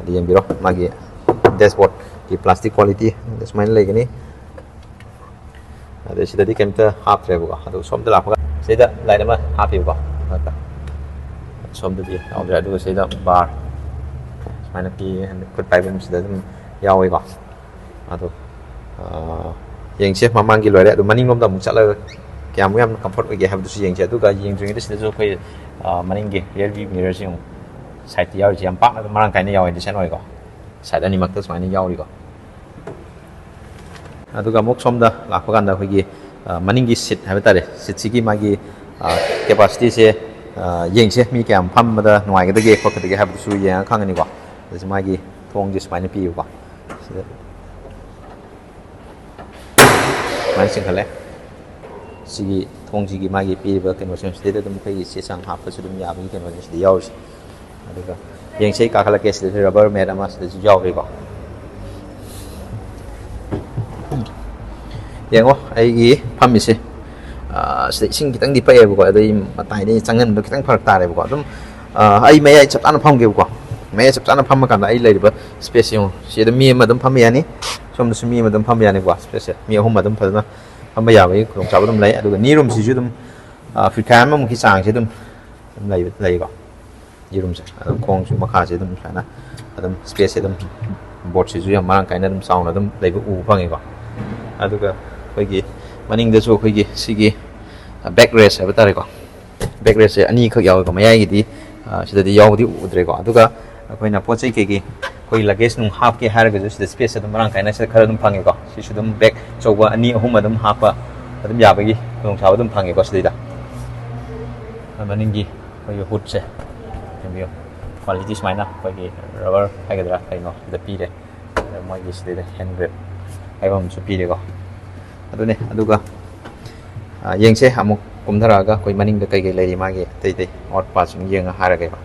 ꯑꯗꯨ ꯌꯦꯡꯕꯤꯔꯣ, ꯃꯥꯒꯤ ꯗꯦꯁꯕꯣꯔꯗꯀꯤ ꯄ꯭ꯂꯥꯁꯇꯤꯛ ꯀ꯭ꯋꯥꯂꯤꯇꯤ ꯁꯨꯃꯥꯏꯅ ꯂꯩꯒꯅꯤ꯫ ꯑꯗꯩ ꯁꯤꯗꯗꯤ ꯀꯩꯝꯇ ꯍꯥꯞꯇ꯭ꯔꯦꯕꯀꯣ꯫ ꯑꯗꯨ ꯁꯣꯝꯗ ꯂꯥꯛꯄꯒ ꯁꯤꯗ ꯂꯥꯏꯠ ꯑꯃ ꯍꯥꯞꯄꯤꯕꯀꯣ꯫ ꯁꯣꯝꯗꯗꯤ ꯌꯥꯎꯗ꯭ꯔꯦ꯫ ꯑꯗꯨꯒ ꯁꯤꯗ ꯕꯥꯔ ꯁꯨꯃꯥꯏꯅ ꯄꯤ, ꯈꯨꯠ ꯄꯥꯏꯐꯝ ꯁꯤꯗ ꯑꯗꯨꯝ ꯌꯥꯎꯋꯦꯀꯣ꯫ ꯑꯗꯣ, ꯑ, ꯌꯦꯡꯁꯦ, ꯃꯃꯥꯡꯒꯤ ꯂꯣꯏꯔꯦ꯫ ꯑꯗꯣ ꯃꯅꯤꯡꯂꯣꯝꯗ ꯑꯃꯨꯛ ꯆꯠꯂꯒ ꯀꯌꯥꯃꯨꯛ ꯌꯥꯝꯅ ꯀꯝꯐꯣꯔꯠ ꯑꯣꯏꯒꯦ ꯍꯥꯏꯕꯗꯨꯁꯨ ꯌꯦꯡꯁꯦ꯫ ꯑꯗꯨꯒ ꯌꯦꯡꯗ꯭ꯔꯤꯉꯩꯗ ꯁꯤꯗꯁꯨ ꯑꯩꯈꯣꯏ, ꯑ, ꯃꯅꯤꯡꯒꯤ ꯔꯤꯌꯔ ꯚ꯭ꯌꯨ ꯃꯤꯔꯔꯁꯤ ꯑꯃꯨꯛ ꯁꯥꯏꯠꯇ ꯌꯥꯎꯔꯤꯁꯦ ꯌꯥꯝ ꯄꯥꯛꯅ ꯑꯗꯨꯝ ꯃꯔꯥꯡ ꯀꯥꯏꯅ ꯌꯥꯎꯋꯦ, ꯗꯤꯁꯦꯟ ꯑꯣꯏꯀꯣ꯫ ꯁꯥꯏꯠ ꯑꯅꯤꯃꯛꯇ ꯁꯨꯃꯥꯏꯅ ꯌꯥꯎꯔꯤꯀꯣ꯫ ꯑꯗꯨꯒ ꯑꯃꯨꯛ ꯁꯣꯝꯗ ꯂꯥꯛꯄ ꯀꯥꯟꯗ ꯑꯩꯈꯣꯏꯒꯤ, ꯑ, ꯃꯅꯤꯡꯒꯤ ꯁꯤꯠ ꯍꯥꯏꯕ ꯇꯥꯔꯦ, ꯁꯤꯠꯁꯤꯒꯤ ꯃꯥꯒꯤ, ꯑ, ꯀꯦꯄꯥꯁꯤꯇꯤꯁꯦ, ꯑ, ꯌꯦꯡꯁꯦ, ꯃꯤ ꯀꯌꯥꯝ ꯐꯝꯕꯗ ꯅꯨꯡꯉꯥꯏꯒꯗꯒꯦ ꯈꯣꯠꯀꯗꯒꯦ ꯍꯥꯏꯕꯗꯨꯁꯨ ꯌꯦꯡꯉ ꯈꯪꯒꯅꯤꯀꯣ꯫ ꯑꯗꯨꯁꯨ ꯃꯥꯒꯤ ꯊꯣꯡꯁꯦ ꯁꯨꯃꯥꯏꯅ ꯄꯤꯌꯨꯀꯣ꯫ ꯁꯤꯗ ꯁꯨꯃꯥꯏꯅ ꯆꯤꯡꯈꯠꯂꯦ꯫ ꯁꯤꯒꯤ ꯊꯣꯡꯁꯤꯒꯤ ꯃꯥꯒꯤ ꯄꯤꯔꯤꯕ ꯀꯩꯅꯣꯁꯤꯡ ꯁꯤꯗꯩꯗ ꯑꯗꯨꯝ ꯑꯩꯈꯣꯏꯒꯤ ꯆꯦ ꯆꯥꯡ ꯍꯥꯞꯄꯁꯨ ꯑꯗꯨꯝ ꯌꯥꯕꯒꯤ ꯀꯩꯅꯣꯁꯦ ꯁꯤꯗ ꯌꯥꯎꯔꯤꯁꯦ꯫ ꯑꯗꯨꯒ ꯌꯦꯡꯁꯦ, ꯑꯩ ꯀꯥꯈꯠꯂꯛꯀꯦ, ꯁꯤꯗꯁꯨ ꯔꯕꯔ ꯃꯦꯠ ꯑꯃ ꯁꯤꯗꯁꯨ ꯌꯥꯎꯔꯤꯀꯣ꯫ ꯌꯦꯡꯉꯣ, ꯑꯩꯒꯤ ꯐꯝꯃꯤꯁꯦ, ꯑꯥ, ꯁꯤꯗ ꯏꯁꯤꯡ ꯈꯤꯇꯪꯗꯤ ꯄꯛꯑꯦꯕꯀꯣ, ꯑꯗꯩ ꯃꯇꯥꯏꯗꯩ ꯆꯪꯍꯟꯕꯗꯣ ꯈꯤꯇꯪ ꯐꯔꯛ ꯇꯥꯔꯦꯕꯀꯣ꯫ ꯑꯗꯨꯝ, ꯑꯥ, ꯑꯩ ꯃꯌꯥꯏ ꯆꯞ ꯆꯥꯅ ꯐꯝꯒꯦꯕꯀꯣ꯫ ꯃꯌꯥꯏ ꯆꯞ ꯆꯥꯅ ꯐꯝꯃ ꯀꯥꯟꯗ ꯑꯩ ꯂꯩꯔꯤꯕ ꯁ꯭ꯄꯦꯁꯁꯦ ꯌꯦꯡꯉꯣ꯫ ꯁꯤꯗ ꯃꯤ ꯑꯃ ꯑꯗꯨꯝ ꯐꯝꯕ ꯌꯥꯅꯤ, ꯁꯣꯝꯗꯁꯨ ꯃꯤ ꯑꯃ ꯑꯗꯨꯝ ꯐꯝꯕ ꯌꯥꯅꯤꯀꯣ꯫ ꯁ꯭ꯄꯦꯁꯁꯦ ꯃꯤ ꯑꯍꯨꯝ ꯑꯗꯨꯝ ꯐꯖꯅ ꯐꯝꯕ ꯌꯥꯕꯒꯤ ꯈꯨꯗꯣꯡꯆꯥꯕ ꯑꯗꯨꯝ ꯂꯩ꯫ ꯑꯗꯨꯒ ꯅꯤ ꯔꯨꯝꯁꯤꯁꯨ ꯑꯗꯨꯝ, ꯑꯥ, ꯐꯤꯠ ꯈꯥꯏ ꯑꯃꯃꯨꯛꯀꯤ ꯆꯥꯡꯁꯦ ꯑꯗꯨꯝ, ꯑꯗꯨꯝ ꯂꯩꯕ, ꯂꯩꯀꯣ꯫ ꯌꯦꯔꯨꯝꯁꯦ ꯑꯗꯨꯝ ꯈꯣꯡꯁꯨ ꯃꯈꯥꯁꯦ ꯑꯗꯨꯝ ꯁꯨꯃꯥꯏꯅ ꯑꯗꯨꯝ ꯁ꯭ꯄꯦꯁꯁꯦ ꯑꯗꯨꯝ ꯕꯣꯔꯠꯁꯤꯁꯨ ꯌꯥꯝ ꯃꯔꯥꯡ ꯀꯥꯏꯅ ꯑꯗꯨꯝ ꯆꯥꯎꯅ ꯑꯗꯨꯝ ꯂꯩꯕ ꯎꯕ ꯐꯪꯉꯤꯀꯣ꯫ ꯑꯗꯨꯒ ꯑꯩꯈꯣꯏꯒꯤ ꯃꯅꯤꯡꯗꯁꯨ ꯑꯩꯈꯣꯏꯒꯤ ꯁꯤꯒꯤ ꯕꯦꯛ ꯔꯦꯁ ꯍꯥꯏꯕ ꯇꯥꯔꯦꯀꯣ, ꯕꯦꯛ ꯔꯦꯁꯁꯦ ꯑꯅꯤꯈꯛ ꯌꯥꯎꯋꯦꯀꯣ꯫ ꯃꯌꯥꯏꯒꯤꯗꯤ ꯁꯤꯗꯗꯤ ꯌꯥꯎꯕꯗꯤ ꯎꯗ꯭ꯔꯦꯀꯣ꯫ ꯑꯗꯨꯒ ꯑꯩꯈꯣꯏꯅ ꯄꯣꯠ ꯆꯩ ꯀꯩꯀꯩ ꯑꯩꯈꯣꯏ ꯂꯒꯦꯖ ꯅꯨꯡ ꯍꯥꯞꯀꯦ ꯍꯥꯏꯔꯒꯁꯨ ꯁꯤꯗ ꯁ꯭ꯄꯦꯁ ꯑꯗꯨꯝ ꯃꯔꯥꯡ ꯀꯥꯏꯅ ꯁꯤꯗ ꯈꯔ ꯑꯗꯨꯝ ꯐꯪꯉꯦꯀꯣ꯫ ꯁꯤꯁꯨ ꯑꯗꯨꯝ ꯕꯦꯛ ꯑꯆꯧꯕ ꯑꯅꯤ ꯑꯍꯨꯝ ꯑꯗꯨꯝ ꯍꯥꯞꯄ ꯑꯗꯨꯝ ꯌꯥꯕꯒꯤ ꯈꯨꯗꯣꯡꯆꯥꯕ ꯑꯗꯨꯝ ꯐꯪꯉꯦꯀꯣ ꯁꯤꯗꯩꯗ꯫ ꯃꯅꯤꯡꯒꯤ ꯑꯩꯈꯣꯏꯒꯤ ꯍꯨꯠꯁꯦ ꯌꯦꯡꯕꯤꯌꯨ, ꯀ꯭ꯋꯥꯂꯤꯇꯤ ꯁꯨꯃꯥꯏꯅ ꯑꯩꯈꯣꯏꯒꯤ ꯔꯕꯔ ꯍꯥꯏꯒꯗ꯭ꯔꯥ ꯀꯩꯅꯣ ꯁꯤꯗ ꯄꯤꯔꯦ꯫ ꯑꯗ ꯃꯣꯏꯒꯤ ꯁꯤꯗꯩꯗ ꯍꯦꯟ ꯒ꯭ꯔꯤꯞ ꯍꯥꯏꯕ ꯑꯃꯁꯨ ꯄꯤꯔꯦꯀꯣ꯫ ꯑꯗꯨꯅꯦ꯫ ꯑꯗꯨꯒ ꯌꯦꯡꯁꯦ ꯑꯃꯨꯛ ꯀꯨꯝꯊꯔꯛꯑꯒ ꯑꯩꯈꯣꯏ ꯃꯅꯤꯡꯗ ꯀꯩꯀꯩ ꯂꯩꯔꯤ, ꯃꯥꯒꯤ ꯑꯇꯩ ꯑꯇꯩ ꯑꯣꯠ ꯄꯥꯠꯁꯤꯡ ꯌꯦꯡꯉ ꯍꯥꯏꯔꯒꯦꯀꯣ꯫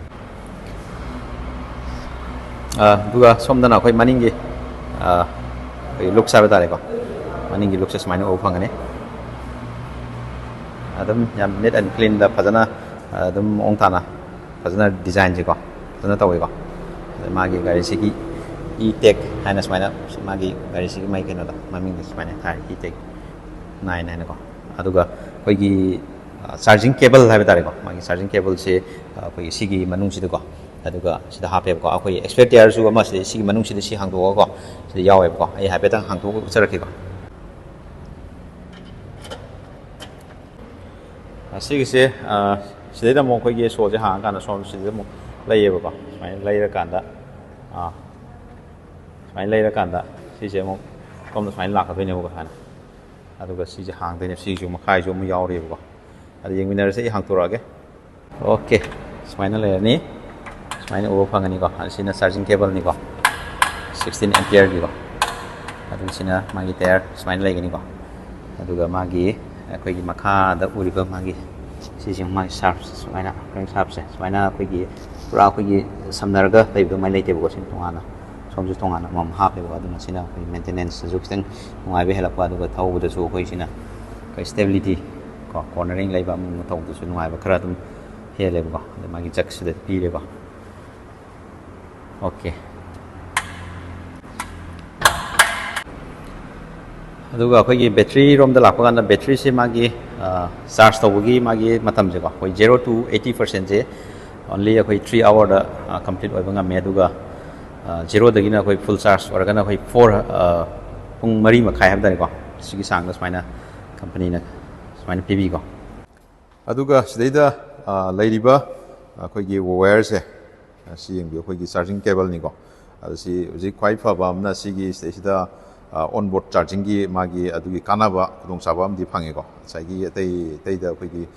ꯑꯗꯨꯒ ꯁꯣꯝꯗꯅ ꯑꯩꯈꯣꯏ ꯃꯅꯤꯡꯒꯤ ꯑꯩꯈꯣꯏ ꯂꯨꯛꯁ ꯍꯥꯏꯕ ꯇꯥꯔꯦꯀꯣ, ꯃꯅꯤꯡꯒꯤ ꯂꯨꯛꯁꯦ ꯁꯨꯃꯥꯏꯅ ꯎꯕ ꯐꯪꯒꯅꯤ꯫ ꯑꯗꯨꯝ ꯌꯥꯝ neat and cleanꯗ ꯐꯖꯅ ꯑꯗꯨꯝ ꯃꯑꯣꯡ ꯇꯥꯅ ꯐꯖꯅ ꯗꯤꯖꯥꯏꯟꯁꯦꯀꯣ ꯐꯖꯅ ꯇꯧꯋꯦꯀꯣ꯫ ꯑꯗ ꯃꯥꯒꯤ ꯒꯥꯔꯤꯁꯤꯒꯤ E-Tech ꯍꯥꯏꯅ ꯁꯨꯃꯥꯏꯅ ꯃꯥꯒꯤ ꯒꯥꯔꯤꯁꯤꯒꯤ ꯃꯥꯒꯤ ꯀꯩꯅꯣꯗꯣ ꯃꯃꯤꯡꯗꯣ ꯁꯨꯃꯥꯏꯅ ꯊꯥꯏ, E-Tech nine ꯍꯥꯏꯅꯀꯣ꯫ ꯑꯗꯨꯒ ꯑꯩꯈꯣꯏꯒꯤ ꯆꯥꯔꯖꯤꯡ ꯀꯦꯕꯜ ꯍꯥꯏꯕ ꯇꯥꯔꯦꯀꯣ, ꯃꯥꯒꯤ ꯆꯥꯔꯖꯤꯡ ꯀꯦꯕꯜꯁꯦ ꯑꯩꯈꯣꯏꯒꯤ ꯁꯤꯒꯤ ꯃꯅꯨꯡꯁꯤꯗꯀꯣ, ꯑꯗꯨꯒ ꯁꯤꯗ ꯍꯥꯞꯄꯦꯕꯀꯣ꯫ ꯑꯩꯈꯣꯏꯒꯤ ꯁ꯭ꯄꯦꯌꯔ ꯇꯌꯥꯔꯁꯨ ꯑꯃ ꯁꯤꯗ ꯁꯤꯒꯤ ꯃꯅꯨꯡꯁꯤꯗ ꯁꯤ ꯍꯥꯡꯗꯣꯛꯑꯒꯀꯣ ꯁꯤꯗ ꯌꯥꯎꯋꯦꯕꯀꯣ꯫ ꯑꯩ ꯍꯥꯏꯐꯦꯠꯇꯪ ꯍꯥꯡꯗꯣꯛꯑꯒ ꯎꯠꯆꯔꯛꯀꯦꯀꯣ꯫ ꯑꯁꯤꯒꯤꯁꯦ ꯁꯤꯗꯩꯗ ꯑꯃꯨꯛ ꯑꯩꯈꯣꯏꯒꯤ ꯁꯣꯁꯦ ꯍꯥꯡꯉꯀꯥꯟꯗ ꯁꯣꯝ ꯁꯤꯗꯩꯗ ꯑꯃꯨꯛ ꯂꯩꯌꯦꯕꯀꯣ꯫ ꯁꯨꯃꯥꯏꯅ ꯂꯩꯔꯀꯥꯟꯗ ꯁꯨꯃꯥꯏꯅ ꯂꯩꯔꯀꯥꯟꯗ ꯁꯤꯁꯦ ꯑꯃꯨꯛ ꯁꯣꯝꯗ ꯁꯨꯃꯥꯏꯅ ꯂꯥꯛꯀꯗꯣꯏꯅꯦꯕꯀꯣ ꯁꯨꯃꯥꯏꯅ꯫ ꯑꯗꯨꯒ ꯁꯤꯁꯦ ꯍꯥꯡꯗꯣꯏꯅꯦ, ꯁꯤꯁꯨ ꯃꯈꯥꯏꯁꯨ ꯑꯃ ꯌꯥꯎꯔꯤꯕꯀꯣ꯫ ꯑꯗ ꯌꯦꯡꯃꯤꯟꯅꯔꯁꯦ, ꯑꯩ ꯍꯥꯡꯇꯣꯔꯛꯑꯒꯦ꯫ ꯑꯣꯀꯦ, ꯁꯨꯃꯥꯏꯅ ꯂꯩꯔꯅꯤ꯫ ꯁꯨꯃꯥꯏꯅ ꯎꯕ ꯐꯪꯒꯅꯤꯀꯣ꯫ ꯑꯁꯤꯅ ꯆꯥꯔꯖꯤꯡ ꯀꯦꯕꯜꯅꯤꯀꯣ, ꯁꯤꯛꯁꯇꯤꯟ ꯑꯦꯝꯄꯤꯌꯔꯒꯤꯀꯣ꯫ ꯑꯗꯨ ꯁꯤꯅ ꯃꯥꯒꯤ ꯇꯌꯥꯔ ꯁꯨꯃꯥꯏꯅ ꯂꯩꯒꯅꯤꯀꯣ꯫ ꯑꯗꯨꯒ ꯃꯥꯒꯤ ꯑꯩꯈꯣꯏꯒꯤ ꯃꯈꯥꯗ ꯎꯔꯤꯕ ꯃꯥꯒꯤ ꯁꯤꯁꯦ ꯃꯥꯒꯤ ꯁꯥꯔꯞꯁ ꯁꯨꯃꯥꯏꯅ, ꯀ꯭ꯔꯦꯡ ꯁꯥꯔꯞꯁꯦ ꯁꯨꯃꯥꯏꯅ ꯑꯩꯈꯣꯏꯒꯤ ꯄꯨꯔꯥ ꯑꯩꯈꯣꯏꯒꯤ ꯁꯝꯅꯔꯒ ꯂꯩꯕ ꯑꯗꯨꯃꯥꯏꯅ ꯂꯩꯇꯦꯕꯀꯣ꯫ ꯁꯤꯅ ꯇꯣꯉꯥꯟꯅ ꯁꯣꯝꯁꯨ ꯇꯣꯉꯥꯟꯅ ꯑꯃꯃꯝ ꯍꯥꯞꯄꯦꯕꯀꯣ꯫ ꯑꯗꯨꯅ ꯁꯤꯅ ꯑꯩꯈꯣꯏ ꯃꯦꯟꯇꯦꯅꯦꯟꯁꯇꯁꯨ ꯈꯤꯇꯪ ꯅꯨꯡꯉꯥꯏꯕ ꯍꯦꯜꯂꯛꯄ, ꯑꯗꯨꯒ ꯊꯧꯕꯗꯁꯨ ꯑꯩꯈꯣꯏ ꯁꯤꯅ ꯑꯩꯈꯣꯏ ꯁ꯭ꯇꯦꯕꯤꯂꯤꯇꯤ ꯀꯣ, ꯀꯣꯔꯅꯔꯤꯡ ꯂꯩꯕ ꯑꯃ ꯑꯃ ꯇꯧꯕꯗꯁꯨ ꯅꯨꯡꯉꯥꯏꯕ ꯈꯔ ꯑꯗꯨꯝ ꯍꯦꯜꯂꯦꯕꯀꯣ꯫ ꯑꯗ ꯃꯥꯒꯤ ꯖꯛꯁꯤꯗ ꯄꯤꯔꯦꯀꯣ꯫ ꯑꯣꯀꯦ꯫ ꯑꯗꯨꯒ ꯑꯩꯈꯣꯏꯒꯤ ꯕꯦꯇ꯭ꯔꯤ ꯔꯣꯝꯗ ꯂꯥꯛꯄ ꯀꯥꯟꯗ, ꯕꯦꯇ꯭ꯔꯤꯁꯦ ꯃꯥꯒꯤ ꯆꯥꯔꯖ ꯇꯧꯕꯒꯤ ꯃꯥꯒꯤ ꯃꯇꯝꯁꯦꯀꯣ, ꯑꯩꯈꯣꯏ zero to eighty percentꯁꯦ only ꯑꯩꯈꯣꯏ three hourꯗ complete ꯑꯣꯏꯕ ꯉꯝꯃꯦ꯫ ꯑꯗꯨꯒ ꯖꯦꯔꯣꯗꯒꯤꯅ ꯑꯩꯈꯣꯏ ꯐꯨꯜ ꯆꯥꯔꯖ ꯑꯣꯏꯔꯒꯅ ꯑꯩꯈꯣꯏ ꯐꯣꯔ, ꯄꯨꯡ ꯃꯔꯤ ꯃꯈꯥꯏ ꯍꯥꯏꯕ ꯇꯥꯔꯦꯀꯣ, ꯁꯤꯒꯤ ꯆꯥꯡꯗ ꯁꯨꯃꯥꯏꯅ ꯀꯝꯄꯅꯤꯅ ꯁꯨꯃꯥꯏꯅ ꯄꯤꯕꯤꯀꯣ꯫ ꯑꯗꯨꯒ ꯁꯤꯗꯩꯗ, ꯑ, ꯂꯩꯔꯤꯕ ꯑꯩꯈꯣꯏꯒꯤ ꯋꯥꯌꯔꯁꯦ, ꯑ, ꯁꯤ ꯌꯦꯡꯕꯤꯌꯨ, ꯑꯩꯈꯣꯏꯒꯤ ꯆꯥꯔꯖꯤꯡ ꯀꯦꯕꯜꯅꯤꯀꯣ꯫ ꯑꯗꯣ ꯁꯤ ꯍꯧꯖꯤꯛ ꯈ꯭ꯋꯥꯏ ꯐꯕ ꯑꯃꯅ ꯁꯤꯒꯤ ꯁꯤꯗꯩꯁꯤꯗ, ꯑ, ꯑꯣꯟ ꯕꯣꯔꯗ ꯆꯥꯔꯖꯤꯡꯒꯤ ꯃꯥꯒꯤ ꯑꯗꯨꯒꯤ ꯀꯥꯟꯅꯕ ꯈꯨꯗꯣꯡꯆꯥꯕ ꯑꯃꯗꯤ ꯐꯪꯉꯦꯀꯣ꯫ ꯉꯁꯥꯏꯒꯤ ꯑꯇꯩ ꯑꯇꯩꯗ ꯑꯩꯈꯣꯏꯒꯤ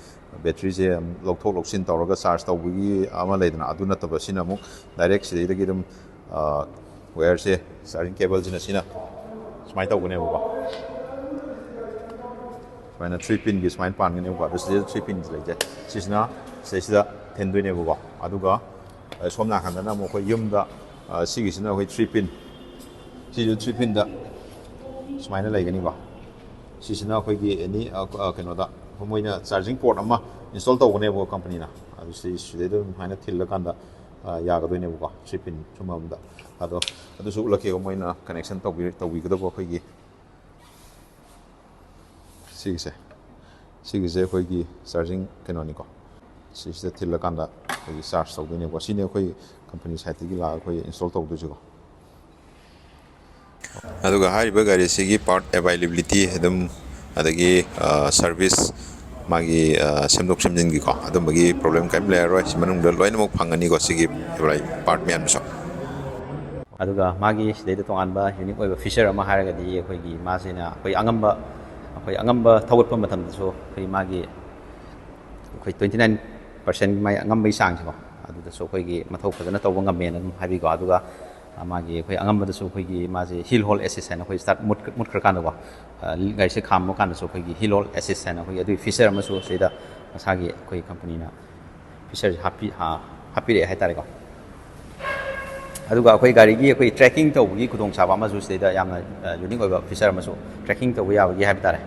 ꯕꯦꯇ꯭ꯔꯤꯁꯦ ꯂꯧꯊꯣꯛ ꯂꯧꯁꯤꯟ ꯇꯧꯔꯒ ꯆꯥꯔꯖ ꯇꯧꯕꯒꯤ ꯑꯃ ꯂꯩꯗꯅ, ꯑꯗꯨ ꯅꯠꯇꯕ ꯁꯤꯅ ꯑꯃꯨꯛ ꯗꯥꯏꯔꯦꯛ ꯁꯤꯗꯩꯗꯒꯤ ꯑꯗꯨꯝ, ꯑ, ꯋꯥꯌꯔꯁꯦ, ꯆꯥꯔꯖꯤꯡ ꯀꯦꯕꯜꯁꯤꯅ ꯁꯤꯅ ꯁꯨꯃꯥꯏꯅ ꯇꯧꯒꯅꯦꯕꯀꯣ꯫ ꯁꯨꯃꯥꯏꯅ ꯊ꯭ꯔꯤ ꯄꯤꯟꯒꯤ ꯁꯨꯃꯥꯏꯅ ꯄꯥꯟꯒꯅꯦꯕꯀꯣ꯫ ꯑꯗꯨ ꯁꯤꯗꯩꯗ ꯊ꯭ꯔꯤ ꯄꯤꯟꯁꯦ ꯂꯩꯖꯩ꯫ ꯁꯤꯁꯤꯅ ꯁꯤꯗꯩꯁꯤꯗ ꯊꯤꯟꯗꯣꯏꯅꯦꯕꯀꯣ꯫ ꯑꯗꯨꯒ, ꯑ, ꯁꯣꯝ ꯅꯥꯀꯟꯗꯅ ꯑꯃꯨꯛ ꯑꯩꯈꯣꯏ ꯌꯨꯝꯗ, ꯑ, ꯁꯤꯒꯤꯁꯤꯅ ꯑꯩꯈꯣꯏ ꯊ꯭ꯔꯤ ꯄꯤꯟ, ꯁꯤꯁꯨ ꯊ꯭ꯔꯤ ꯄꯤꯟꯗ ꯁꯨꯃꯥꯏꯅ ꯂꯩꯒꯅꯤꯀꯣ꯫ ꯁꯤꯁꯤꯅ ꯑꯩꯈꯣꯏꯒꯤ ꯑꯦꯅꯤ, ꯑ, ꯑ, ꯀꯩꯅꯣꯗ ꯃꯣꯏꯅ ꯆꯥꯔꯖꯤꯡ ꯄꯣꯔꯠ ꯑꯃ ꯏꯟꯁꯇꯣꯜ ꯇꯧꯒꯅꯦꯕꯀꯣ ꯀꯝꯄꯅꯤꯅ꯫ ꯑꯗꯨ ꯁꯤ ꯁꯤꯗꯩꯗ ꯑꯗꯨꯝ ꯁꯨꯃꯥꯏꯅ ꯊꯤꯜꯂꯀꯥꯟꯗ, ꯑ, ꯌꯥꯒꯗꯣꯏꯅꯦꯕꯀꯣ, ꯊ꯭ꯔꯤ ꯄꯤꯟ ꯁꯨꯝ ꯑꯃꯗ꯫ ꯑꯗꯣ ꯑꯗꯨꯁꯨ ꯎꯠꯂꯛꯀꯦꯕ, ꯃꯣꯏꯅ ꯀꯅꯦꯛꯁꯟ ꯇꯧꯕꯤ-, ꯇꯧꯕꯤꯒꯗꯕ ꯑꯩꯈꯣꯏꯒꯤ ꯁꯤꯒꯤꯁꯦ꯫ ꯁꯤꯒꯤꯁꯦ ꯑꯩꯈꯣꯏꯒꯤ ꯆꯥꯔꯖꯤꯡ ꯀꯩꯅꯣꯅꯤꯀꯣ꯫ ꯁꯤꯁꯤꯗ ꯊꯤꯜꯂꯀꯥꯟꯗ ꯑꯩꯈꯣꯏꯒꯤ ꯆꯥꯔꯖ ꯇꯧꯗꯣꯏꯅꯦꯕꯀꯣ꯫ ꯁꯤꯅꯤ ꯑꯩꯈꯣꯏ ꯀꯝꯄꯅꯤ ꯁꯥꯏꯠꯇꯒꯤ ꯂꯥꯛꯑꯒ ꯑꯩꯈꯣꯏ ꯏꯟꯁꯇꯣꯜ ꯇꯧꯗꯣꯏꯁꯤꯀꯣ꯫ ꯑꯗꯨꯒ ꯍꯥꯏꯔꯤꯕ ꯒꯥꯔꯤꯁꯤꯒꯤ ꯄꯥꯔꯠ ꯑꯦꯕꯥꯏꯂꯦꯕꯤꯂꯤꯇꯤ ꯑꯗꯨꯝ, ꯑꯗꯒꯤ, ꯑ, ꯁꯔꯚꯤꯁ, ꯃꯥꯒꯤ, ꯑ, ꯁꯦꯝꯗꯣꯛ ꯁꯦꯝꯖꯤꯟꯒꯤꯀꯣ, ꯑꯗꯨꯝꯕꯒꯤ ꯄ꯭ꯔꯣꯕ꯭ꯂꯦꯝ ꯀꯔꯤꯝ ꯂꯩꯔꯔꯣꯏ꯫ ꯁꯤ ꯃꯅꯨꯡꯗ ꯂꯣꯏꯅꯃꯛ ꯐꯪꯒꯅꯤꯀꯣ, ꯁꯤꯒꯤ ꯄꯥꯔꯠ ꯃꯌꯥꯝꯗꯨꯁꯨ꯫ ꯑꯗꯨꯒ ꯃꯥꯒꯤ ꯁꯤꯗꯩꯗ ꯇꯣꯉꯥꯟꯕ ꯌꯨꯅꯤꯛ ꯑꯣꯏꯕ ꯐꯤꯆꯔ ꯑꯃ ꯍꯥꯏꯔꯒꯗꯤ, ꯑꯩꯈꯣꯏꯒꯤ ꯃꯥꯁꯤꯅ ꯑꯩꯈꯣꯏ ꯑꯉꯝꯕ, ꯑꯩꯈꯣꯏ ꯑꯉꯝꯕ ꯊꯧꯒꯠꯄ ꯃꯇꯝꯗꯁꯨ ꯑꯩꯈꯣꯏ ꯃꯥꯒꯤ, ꯑꯩꯈꯣꯏ ꯇ꯭ꯋꯦꯟꯇꯤ ꯅꯥꯏꯟ ꯄꯥꯔꯁꯦꯟ ꯃꯥꯏ ꯑꯉꯝꯕꯒꯤ ꯆꯥꯡꯁꯦꯀꯣ, ꯑꯗꯨꯗꯁꯨ ꯑꯩꯈꯣꯏꯒꯤ ꯃꯊꯧ ꯐꯖꯅ ꯇꯧꯕ ꯉꯝꯃꯦꯅ ꯑꯗꯨꯝ ꯍꯥꯏꯕꯤꯀꯣ꯫ ꯑꯗꯨꯒ, ꯑ, ꯃꯥꯒꯤ ꯑꯩꯈꯣꯏ ꯑꯉꯝꯕꯗꯁꯨ ꯑꯩꯈꯣꯏꯒꯤ ꯃꯥꯁꯦ ꯍꯤꯜ ꯍꯣꯜ ꯑꯦꯁꯤꯁ ꯍꯥꯏꯅ ꯑꯩꯈꯣꯏ ꯁ꯭ꯇꯥꯔꯠ ꯃꯨꯠ-, ꯃꯨꯠꯈ꯭ꯔꯀꯥꯟꯗꯀꯣ, ꯑ, ꯒꯥꯔꯤꯁꯦ ꯈꯥꯝꯕ ꯀꯥꯟꯗꯁꯨ ꯑꯩꯈꯣꯏꯒꯤ ꯍꯤꯜ ꯍꯣꯜ ꯑꯦꯁꯤꯁ ꯍꯥꯏꯅ ꯑꯩꯈꯣꯏꯒꯤ ꯑꯗꯨꯒꯤ ꯐꯤꯆꯔ ꯑꯃꯁꯨ ꯁꯤꯗ ꯃꯁꯥꯒꯤ ꯑꯩꯈꯣꯏ ꯀꯝꯄꯅꯤꯅ ꯐꯤꯆꯔꯁꯦ ꯍꯥꯞꯄꯤ-, ꯍꯥ-, ꯍꯥꯞꯄꯤꯔꯛꯑꯦ ꯍꯥꯏꯇꯥꯔꯦꯀꯣ꯫ ꯑꯗꯨꯒ ꯑꯩꯈꯣꯏ ꯒꯥꯔꯤꯒꯤ ꯑꯩꯈꯣꯏ ꯇ꯭ꯔꯦꯀꯤꯡ ꯇꯧꯕꯒꯤ ꯈꯨꯗꯣꯡꯆꯥꯕ ꯑꯃꯁꯨ ꯁꯤꯗꯩꯗ ꯌꯥꯝꯅ, ꯑ, ꯌꯨꯅꯤꯛ ꯑꯣꯏꯕ ꯐꯤꯆꯔ ꯑꯃꯁꯨ, ꯇ꯭ꯔꯦꯀꯤꯡ ꯇꯧꯕ ꯌꯥꯕꯒꯤ ꯍꯥꯏꯕ ꯇꯥꯔꯦ,